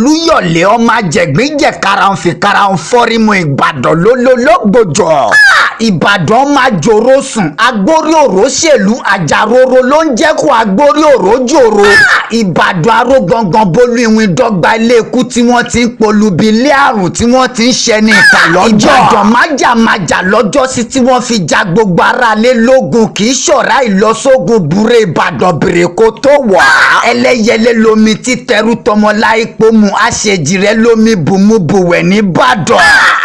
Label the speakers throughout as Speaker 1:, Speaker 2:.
Speaker 1: Olúyọ̀lé ọmọ ajẹ̀gbínjẹ̀ karahun karahun fọ́rímù Ìbàdàn lólólógbòjò. Ìbàdàn máa jòrò sùn, agbórí òró ṣèlú àjàróró ló ń jẹ́ kó agbórí òró jòrò. Ìbàdàn aró gangan bolú ìwìn dọ́gba ilé ikú tí wọ́n ti ń polubi ilé àrùn tí wọ́n ti ń ṣẹni ìkà lọ́jọ́. Ìbàdàn májàmájà lọ́jọ́ sí tí wọ́n fi ja gbogbo ara lé lógun, kì í ṣọ̀rá ìlọsógun búrẹ́ Ìbàdàn bèrè kó tó wà. Ẹlẹ́yẹlé lomi tí tẹrú tọmọ láìpò mu, àṣejì rẹ lómi bùmùbùwẹ̀ nìbàdàn.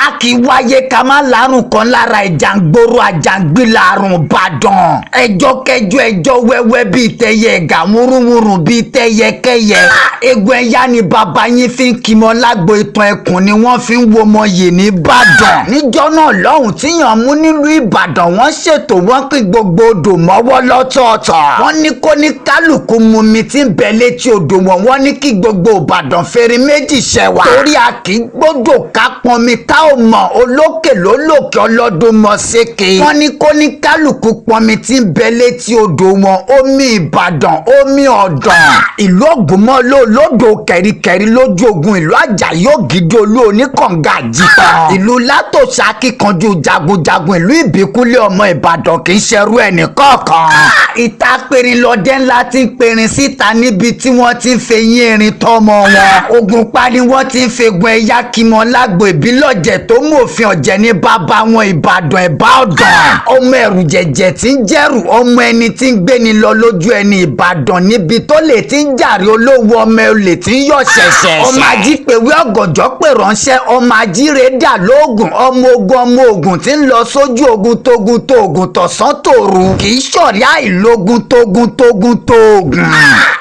Speaker 1: A kì í wáyé ká má lárùn kan lára, ìjàngboro àjàngbìlà àrùn Ìbàdàn. Ẹjọ́ kẹjọ, ẹjọ́ wẹ́wẹ́ bíi tẹyẹ ẹ̀gà, wúrúwúrú bíi tẹyẹkẹyẹ. Egun ẹ̀yà ni bàbá yín fi ń kímọ lágbo, ìtàn ẹkùn ni wọ́n fi ń wo ọmọ yìí nìbàdàn. Níjọ́ náà lọ́hùn tíyàn mú nílùú Ìbàdàn, wọ́n ṣètò, wọ́n pín gbogbo odò mọ́wọ́ lọ́tọ̀ọ̀tọ̀. Wọ́n ní kó ní kálukú mumi tí ń bẹ létí odò wọn. Wọ́n ní kí gbogbo Ìbàdàn fèrè méjì ṣẹwà, torí a kì í gbọ́dọ̀ ká pọnmi tá ò mọ̀, olókè ló lòkè, ọlọ́dún mọ̀ sékè. Wọ́n ní kó ní kálukú pọnmi tí ń bẹ létí odò wọn, omi Ìbàdàn, omi Ọ̀dàn, ìlú Ògbómọ̀ló lódò kẹ̀ríkẹ̀rí lójú ogun, ìlú Àjàyí Ògidì olú oníkànga àjìtàn, ìlú Látòṣà kíkanjú jagunjagun, ìlú Ìbíkúlé ọmọ Ìbàdàn kì í ṣerú ẹnì kọ̀ọ̀kan. Ìta perin lọdẹ ńlá ti ń perin síta, níbi tí wọ́n ti ń fẹyín erin tọmọ wọn. Ogun pa ni wọ́n ti ń fegun ẹ̀yà kímọ lágbo ìbílọ̀jẹ̀ tó mú òfin ọ̀jẹ̀ ní bàbá wọn, Ìbàdàn ẹ̀bá Ọ̀dàn. Ọmọ ẹ̀rù jẹ̀jẹ̀ tí ń jẹ́rù, ọmọ ẹni tí ń gbéni lọ lójú ẹni, Ìbàdàn níbi tó lè ti ń jàre olówó, ọmọ olè tí ń yọ̀ ṣẹ̀ṣẹ̀. Ọmọ ajípèwé ọ̀gànjọ́ pè ránṣẹ́, ọmọ ajíire dà lóògùn, ọmọ ogun, ọmọ ogun tí ń lọ sójú ogun tógun tóògùn tọ̀sán tòru, kì í ṣọ̀rí àìlógun tógun tógun tóògùn.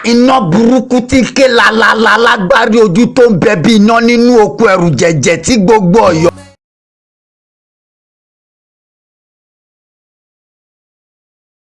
Speaker 1: Iná burúkú tí ń ké lalala lágbárí ojú tó ń bẹ bí iná nínú oko, ẹ̀rù jẹ̀jẹ̀ tí gbogbo Ọ̀yọ́.